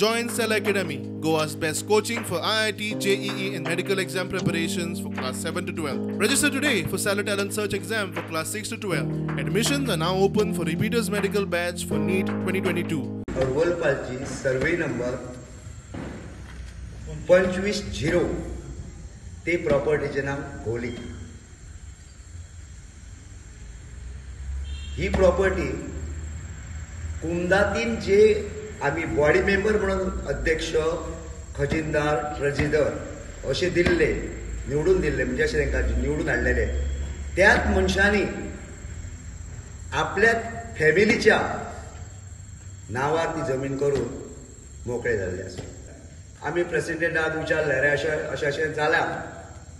Join Cell Academy, Goa's best coaching for IIT, JEE and medical exam preparations for class 7 to 12. Register today for Stellar Talent Search exam for class 6 to 12. Admissions are now open for repeaters medical batch for NEET 2022. अडवलपालची survey number 25-0 ते प्रॉपर्टीचें नाव घोली. ही property कुमदातीन जे आमी body member म्हणून अध्यक्ष, खजिनदार, treasurer अशे दिल्ले, निवडून दिल्ले, म्हणजे अशें तांकां निवडून हाडलेले, त्याच मनशांनी आपल्या फॅमिलीच्या नांवार ती जमीन करून मोकळे जाल्ले आसा. आमी प्रेसिडेंटाक विचारलें, अरे अशें अशें अशें जालां,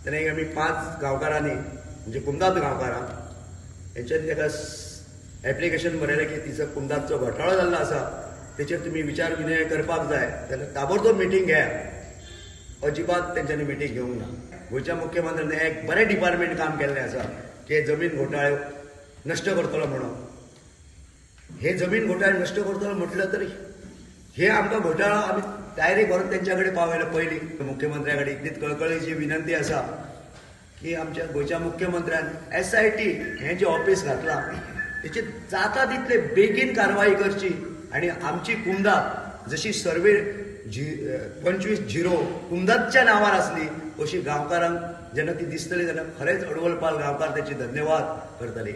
तेन्ना आमी 5 गांवकारांनी म्हणजे कुमदात गांवकारांक हेंच्यांनी ताका एप्लिकेशन बरयलें की तिचो कुमदातचो घोटाळो जाल्लो आसा, तेचेर तुमी विचार विनिमय करपाक जाय. तेन्ना ताबडतोब मिटींग घेया. अजिबात तेंच्यांनी मिटींग घेवंक ना. गोंयच्या मुख्यमंत्र्यान एक बरें डिपार्टमेंट काम केल्लें आसा की जमीन घोटाळे नश्ट करतलो म्हणून. हे जमीन घोटाळे नश्ट करतलो म्हटलं तरी हे आमकां घोटाळो आमी डायरेक्ट व्हरून तेंच्या कडेन पावयलो. पयलीं मुख्यमंत्र्या कडेन इतलीच कळकळीची विनंती आसा की आमच्या गोंयच्या मुख्यमंत्र्यान SIT हें जें ऑफीस घातलां तेचेर जाता तितले बेगीन कारवाई करची आनी आमची कुमदात जशी सर्वे 25-0 कुमदातच्या नांवार आसली अशी गांवकारांक जेन्ना ती दिसतली तेन्ना खरेंच अडवलपाल गांवकार त्याची धन्यवाद करतले.